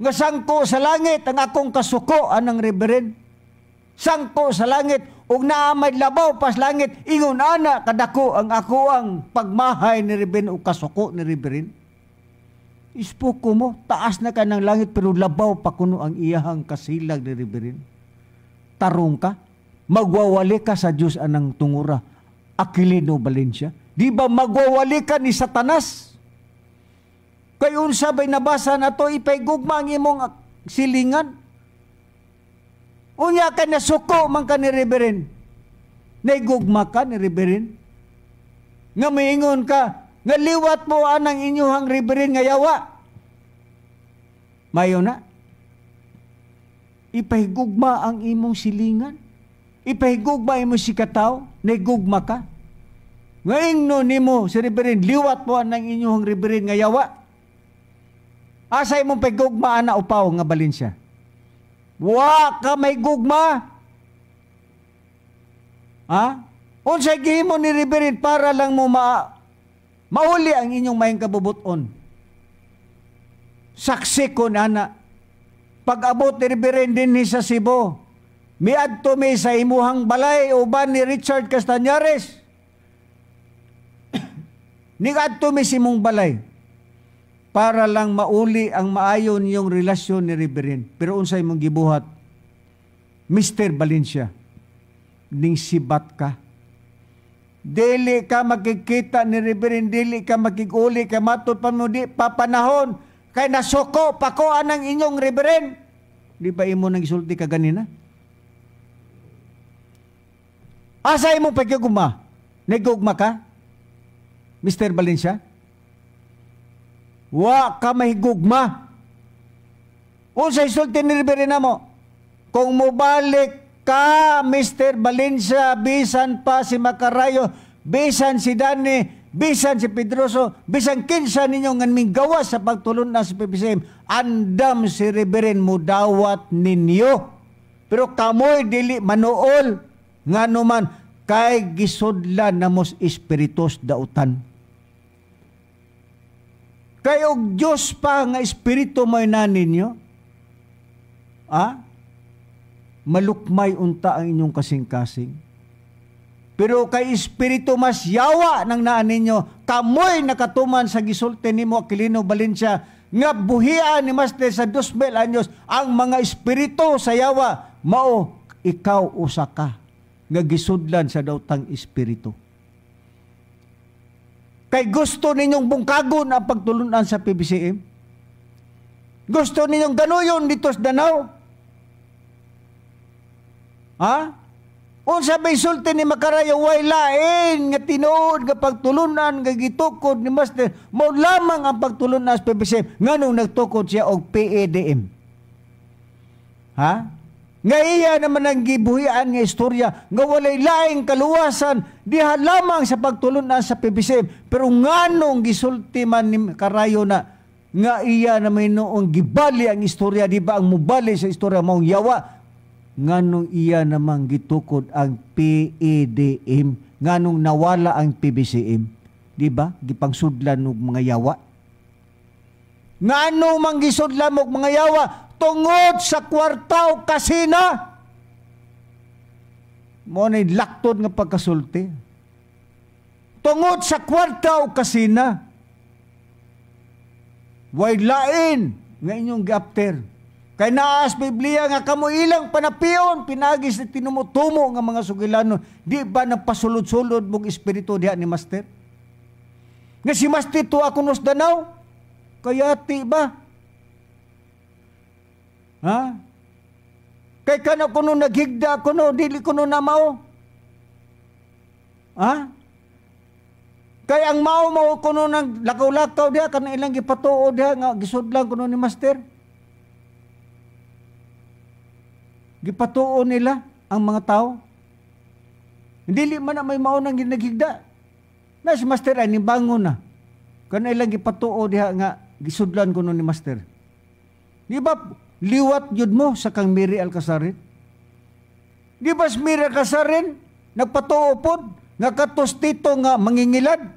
Nga sangko sa langit ang akong kasuko anang Reverend. Sangko sa langit ug naa may labaw pas langit, ingon ana kadako ang ako ang pagmahay ni Reverend o kasuko ni Reverend. Ispuko mo, taas na ka ng langit pero labaw pa kuno ang iyahang kasilag ni Reverend. Tarong ka, magwawali ka sa Dios anang tungura. Aquilino Valencia, di ba magwawali ka ni Satanas? Kay unsa bay nabasa na to, ipaygugma ang imong silingan. Unya ka nasuko man ka ni Reverend. Naigugma ka ni Reverend. Nga miingon ka, nga liwat mo anang inyuhang Reverend nga yawa. Mayo na. Ipahigugma ang imong silingan. Ipahigugma imong sikataw. Naigugma ka. Nga ingno nimo si Reverend, liwat mo anang inyuhang Reverend nga yawa. Asa imong pagugma ana upaw nga Valencia? Wa ka may gugma. Ha? Unsay gihimo ni Reverend para lang mo mauli ang inyong mayang kabubuton? Saksi ko nana. Pag-abot ni Reverend dinhi sa Cebu, miadto mi sa imuhang balay uban ni Richard Castañares. Niadto mi sa imong balay para lang mauli ang maayon niyong relasyon ni Reverend. Pero unsay imong gibuhat, Mr. Valencia, ning sibat ka. Dili ka makikita ni Reverend, dili ka makiguli, kay matud pa mo di papanahon, kay nasuko pa ko anang inyong Reverend. Di ba imo nang isulti ka ganina? Asa imong pagkugma? Nagugma ka, Mr. Valencia? Wa ka mahigugma. Unsay sulti ni Reverend namo? Kung mobalik ka, Mr. Valencia, bisan pa si Makarayo, bisan si Danny, bisan si Pedroso, bisan kinsa ninyo nga minggawas sa pagtulon-an sa PBCM, andam si Reverend mudawat ninyo. Pero kamoy dili manuol, ngano man kay gisudlan namos espiritus dautan. Kay og Dios pa nga espiritu may na ninyo, ah? Malukmay unta ang inyong kasing-kasing. Pero kay espiritu mas yawa nang naa ninyo, kamoy nakatuman sa gisulti nimo Aquilino Valencia nga buhian ni Master sa 2000 anyos ang mga espiritu sa yawa, mao ikaw usa ka nga gisudlan sa daotang espiritu. Kay gusto ninyong bungkagon ang pagtulunan sa PBCM? Gusto ninyong ganuyon dito sa Danao? Ha? Unsa bay sulti ni Makarayo, way lain nga tinuod nga pagtulunan nga gitukod ni Master, mao lamang ang pagtulunan sa PBCM nganong nagtukod siya og PADM? Ha? Nga iya naman ang gibuhian nga istorya nga walay laing kaluwasan diha lamang sa pagtulunan sa PBCM, pero nganong gisulti man ni Makarayo na nga iya naman noong gibali ang istorya, di ba ang mubali sa istorya maong yawa? Nganong iya namang gitukod ang PADM, nganong nawala ang PBCM, di ba? Gipangsudlan og mga yawa. Nganong mang gisudlan og mga yawa tungod sa kwarta o kasina? Mo ni laktod nga pagkasulti. Tungod sa kwarta o kasina. Way lain nga inyong giapter. Kay naas Biblia nga kamo ilang panapion pinagi sa tinumutumo nga mga sugilanon, di ba nagpasulod-sulod mong espiritu diha ni Master? Nga si Master tuwa kunos Danao? Kaya ti ba? Ha? Kay kana kuno naghigda kuno dili kuno na mao. Ha? Kay ang mao mao kuno nang lakaw-lakaw diha kana ilang gipatuo diha nga gisudlan kuno ni Master. Gipatuo nila ang mga tao. Dili man na may mao nang ginaghigda. Na si Master ay nibangon na. Kana ilang gipatuo diha nga gisudlan kuno ni Master. Di ba liwat yun mo sa kang Mary Alcasarin? Di ba si Mary Alcasarin nagpatuo pod nga katos tito nga mangingilad?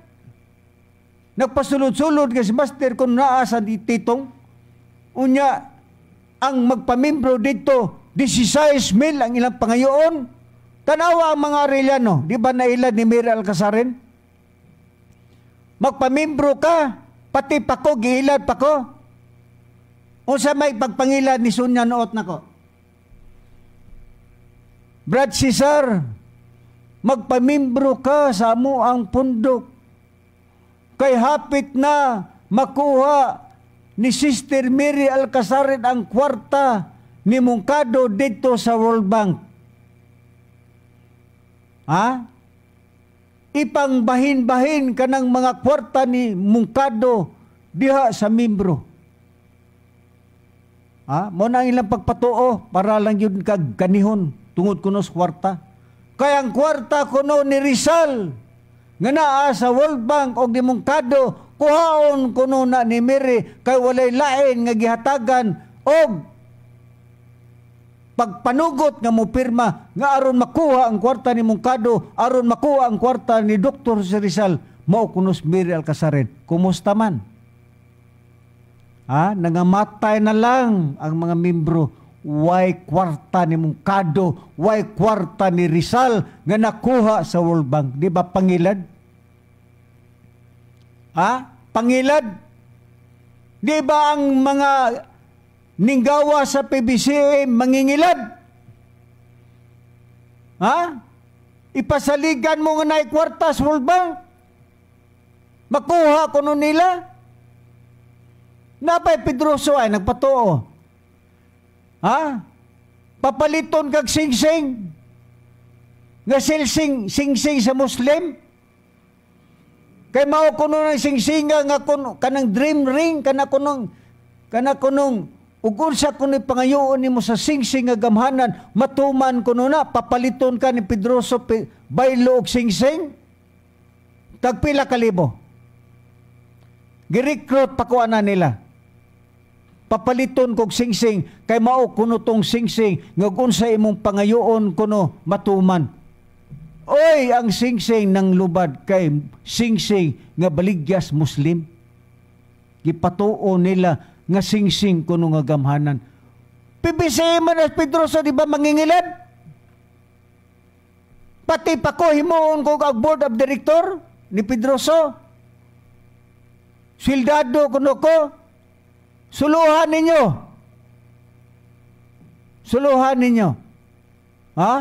Nagpasulod-sulod kay si Master kung naa sa titong. Unya ang magpamimbro dito 16,000 ang ilang pangayoon. Tanawa ang mga Arellano, di ba nailad ni Mary Alcasarin? Magpamimbro ka, pati pako, giilad pako. Unsa may pagpangilad ni Sonia Noot nako? Brad Cesar, magpamimbro ka sa amo ang pundok. Kay hapit na makuha ni Sister Mary Alcasarin ang kwarta ni Mungkado dito sa World Bank. Ha? Ipangbahin-bahin kanang mga kwarta ni Mungkado diha sa membro. Ha? Mo na ang ilang pagpatuo para lang yun kag ganihon tungod kuno sa kwarta. Kaya ang kwarta kuno ni Rizal nga naa sa World Bank og ni Mungkado, kuhaon kuno na ni Mary kay walay lain nga gihatagan og pagpanugot nga mopirma nga aron makuha ang kwarta ni Mungkado, aron makuha ang kwarta ni Dr. Rizal, mao kuno si Mary Alcasarin. Kumusta man? Ha? Nangamatay na lang ang mga membro. Way kwarta ni Mungkado, way kwarta ni Rizal nga nakuha sa World Bank. Di ba pangilad? Ha? Pangilad? Di ba ang mga ninggawa sa PBCM mangingilad? Ha? Ipasaligan mo nga naay kwarta sa World Bank? Makuha kuno nila? Napay Pedroso ay nagpatuo. Ha? Papaliton kag singsing. Nga silsing singsing sa Muslim. Kay mao kuno nang singsinga nga kuno kanang dream ring kana kunong ug unsa kuno pangayoon nimo sa singsing nga gamhanan matuman kuno na papaliton ka ni Pedroso baylo og singsing. Tagpila ka libo. Gi-recruit pa ko ana nila. Papaliton kog singsing kay mao kuno tong singsing nga unsa imong pangayoon kuno matuman. Oy, ang singsing ng lubad kay singsing nga baligyas Muslim. Gipatuo nila nga singsing kuno nga gamhanan. PBCM man as Pedroso, di ba mangingilad? Pati pa ko himuon ko ang board of director ni Pedroso. Sildado kuno ko. Suluhan ninyo. Suluhan ninyo. Ha?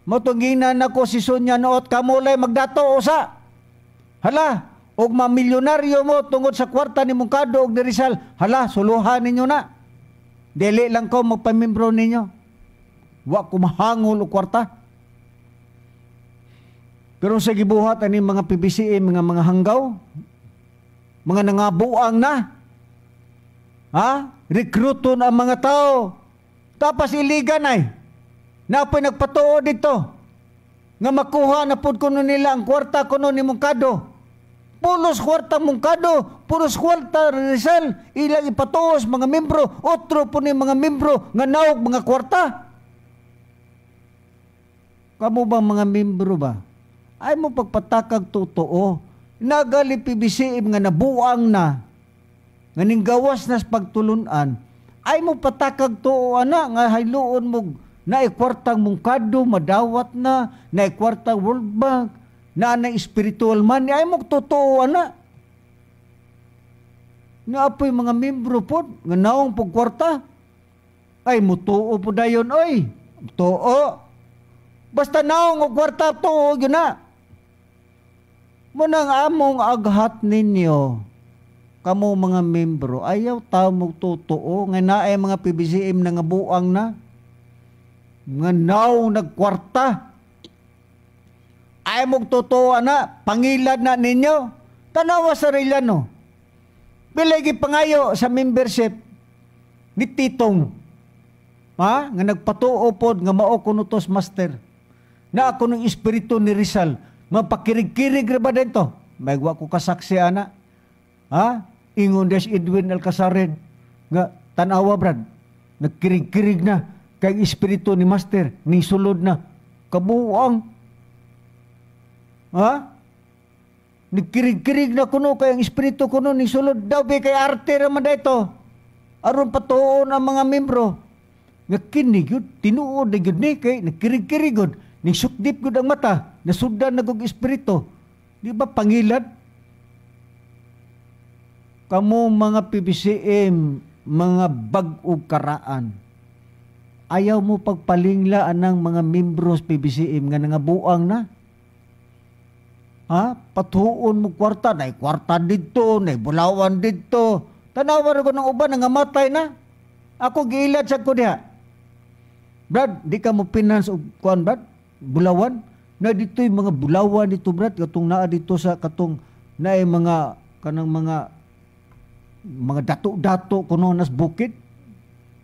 Motong nako si Sonia Noot, kamulay magdato usa. Hala, og mamilyonaryo mo tungod sa kwarta ni Mungkado og ni Rizal. Hala, suluhan ninyo na. Dili lang ko magpamimbro ninyo. Wa ko mahangol og kwarta. Pero sa gibuhat ani mga PBCM, mga hanggaw, mga nangabuang na. Ha? Rekruton ang mga tao. Tapos iligan ay. Napoy nagpatuo dito. Nga makuha na pud kuno nila ang kwarta kuno ni Mungkado. Pulos kwarta Mungkado, pulos kwarta Rizal, ilang ipatuos mga membro, otro po ni mga membro nga naog mga kwarta. Kamo ba mga membro ba? Ay mo pagpatakag totoo. Nagali PBCM nga nabuang na, nga ninggawas na sa pagtulunan, ay mo patakag tuo ana nga hayloon mo na kwartang Mungkado madawat na, na kwartang World Bank, na na spiritual money, ay mo totoo ana. Naapoy mga membro po, nga naong pog kwarta, ay mutuo po dayon, oy, tuo. Basta naong og kwarta, tuo yun na. Munang among aghat ninyo, kamo mga membro, ayaw tao totoo, nga naay mga PBCM na nga buang na, nga naong nagkwarta. Ay mong totoo na, pangilad na ninyo. Tanawa sa Arellano. Pilay gipangayo sa membership ni Titong. Ha? Nga nagpatuo pod nga mao kuno tos master. Na ako ng espiritu ni Rizal. Mapakirig-kirig ra ba dito? May wa ko kasaksi ana. Ha? Ingon des Edwin Alcazaren nga tanawa brad. Nagkirig-kirig na kay espiritu ni master ni sulod na kabuang. Ha? Nagkirig-kirig na kuno kay ang espiritu kuno ni sulod daw be kay arte ra man dito. Aron patuon ang mga membro. Nga kini gyud tinuod na gyud ni kay nagkirig-kirig gyud, ni sukdip gyud ang mata, nasuddan na gyud espiritu. Di ba pangilad? Kamo mga PBCM, mga bag-og karaan. Ayaw mo pagpalingla anang mga membros PBCM nga nangabuang na. Ha? Patuon mo kwarta, nay kwarta dito, nay bulawan dito. Tanawa ko ng uban, nangamatay na. Ako giilad sa ko diha. Brad, di ka mo finance og kuan brad? Bulawan? Na dito yung mga bulawan dito brad, katong naa dito sa katong naay mga kanang mga dato-dato kuno nas bukid.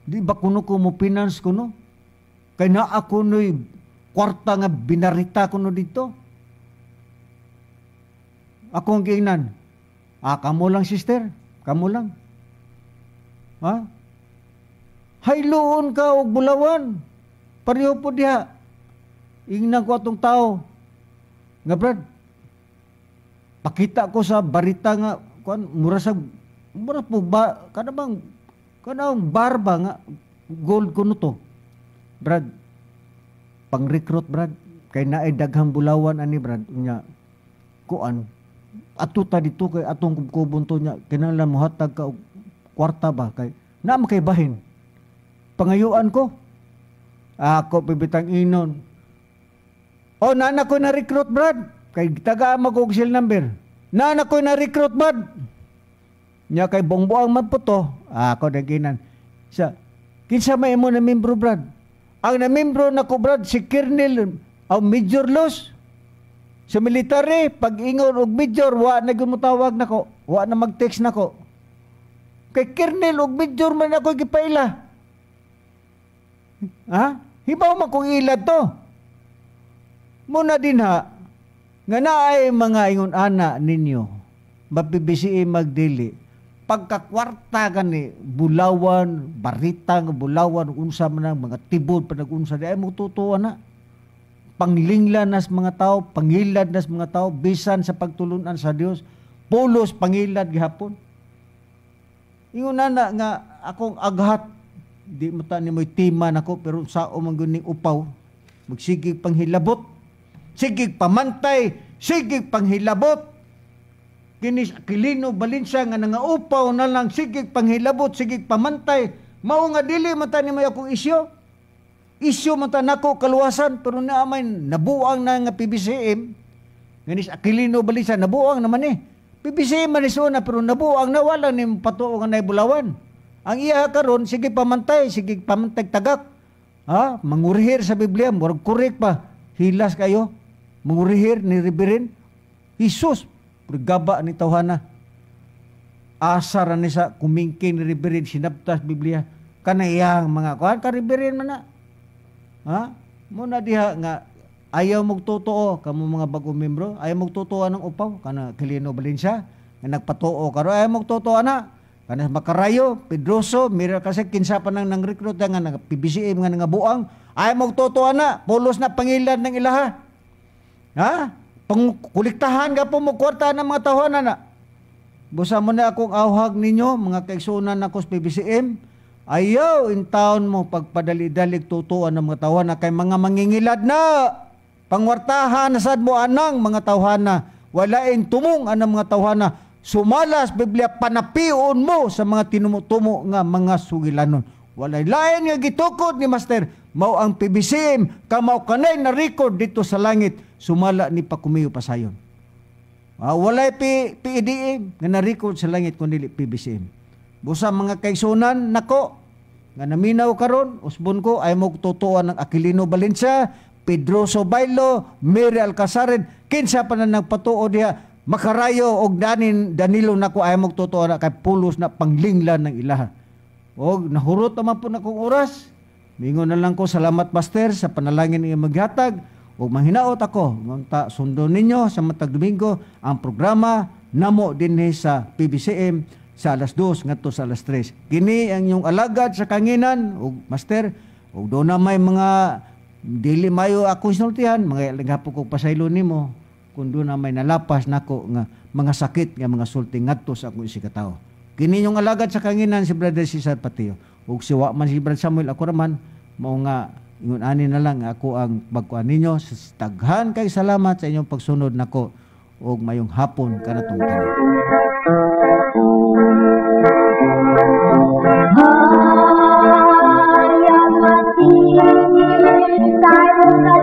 Di ba kuno ko mo finance kuno? Kay naa kuno'y kwarta nga binarita kuno dito. Ako ang giingnan. Ah, kamo lang sister, kamo lang. Ha? Hayloon ka og bulawan. Pareho po diha. Ingnan ko atong tao. Nga brad, pakita ko sa barita nga kuan mura sa mura po ba kana bang kanang barba nga gold kuno to. Brad, pang-recruit brad kay naay daghang bulawan ani brad nya kuan atuta dito kay atong kubkubon to nya kinahanglan mohatag ka og kwarta ba kay naa man kay bahin. Pangayuan ko. Ako pibitang inon. O nana ko na recruit brad kay taga mag og cell number. Nana ko na recruit brad. Nya kay bongboang man po to. Ako daginan. Sa kinsa may imo na membro brad? Ang na membro nako brad si Colonel o Major Los. Sa military pag ingon og major wa na gyud motawag nako, wa na mag-text nako. Kay Colonel og major man ako gipaila. Ha? Hibaw man kung ilad to. Muna din ha, nga naay mga ingon ana ninyo, mapibisiin magdili. Pagkakwarta gani, bulawan, barita nga bulawan, unsa man ang mga tibod pa nag-unsa, di ay mo totoo na. Panglingla nas mga tao, pangilad nas mga tao, bisan sa pagtulunan sa Dios, pulos pangilad gihapon. Ingon na nga akong aghat di mo ta nimoy tima nako, pero sao man gyud ning upaw, magsigig panghilabot, sigig pamantay, sigig panghilabot. Kini Aquilino Valencia nga nangaupaw na lang, sigig panghilabot, sigig pamantay. Mao nga dili man ta nimoy akong isyo. Isyo man ta nako kaluwasan, pero naa may nabuang na nga PBCM. Nga ni Aquilino Valencia nabuang naman eh. PBCM man ni suna, pero nabuang na wala ni patuo nga naibulawan. Ang iya karon sige pamantay, sige pamantay tagak. Ha, mangurihir sa Biblia, murag kurik pa. Hilas kayo. Mangurihir ni Reverend Jesus, gaba ni tawhana. Asa ra ni sa kumingking ni Reverend sinabtas Biblia. Kana iyang mga kuan ka Reverend man na. Ha? Muna diha nga ayaw magtotoo kamo mga bagong membro, ayaw magtotoo ng upaw kana Aquilino Valencia nga nagpatuo karon, ayaw magtotoo na. Kana Makarayo, Pedroso, Mira kasi kinsa pa nang nang-recruit nga nang PBCM nga nangabuang, ayaw magtotoo na, pulos na pangilan ng ilaha. Ha? Pangkuliktahan ka po mo kwarta ng mga tawhana na. Busa mo na akong awhag ninyo, mga kaigsunan ako sa PBCM, ayaw in town mo pagpadali-dalig tutuan ng mga tawhana kay mga mangingilad na. Pangwartahan na sad mo anang mga tawhana, walain tumong anang mga tawhana. Sumalas Biblia, panapion mo sa mga tinumutumo nga mga sugilanon. Walay lain nga gitukod ni Master, mao ang PBCM, kamao kanay na record dito sa langit, sumala ni Pakumiyo pasayon. Walay PEDM nga na-record sa langit kundi PBCM. Busa mga kaigsunan nako nga naminaw karon, usbon ko ay mo tutuan ng Aquilino Valencia, Pedroso Bailo, Mary Alcazaren, kinsa pa na nagpatuo diha, Makarayo og Danilo nako ay magtotoo na kay pulos na panglinglan ng ilaha. Og nahurot naman po na kong oras. Mingon na lang ko salamat Master sa panalangin nga maghatag og manghinaot ako ngunta sundon ninyo sa matag Domingo ang programa namo dinhi sa PBCM sa alas 2 ngadto sa alas 3. Kini ang inyong alagad sa kanginan og Master og do na may mga dili mayo ako sinultihan, mga linghapon ko pasaylo nimo kung doon na may nalapas nako nga mga sakit nga mga sulti ngadto sa akong isikatawo. Kini inyong alagad sa kanginan si Brother Cesar Patio. Ug siwa man si Brother Samuel, ako raman mao nga ingon ani na lang ako ang pagkuan ninyo. Daghan kay salamat sa inyong pagsunod nako ug mayong hapon kanatong tanan. Maria,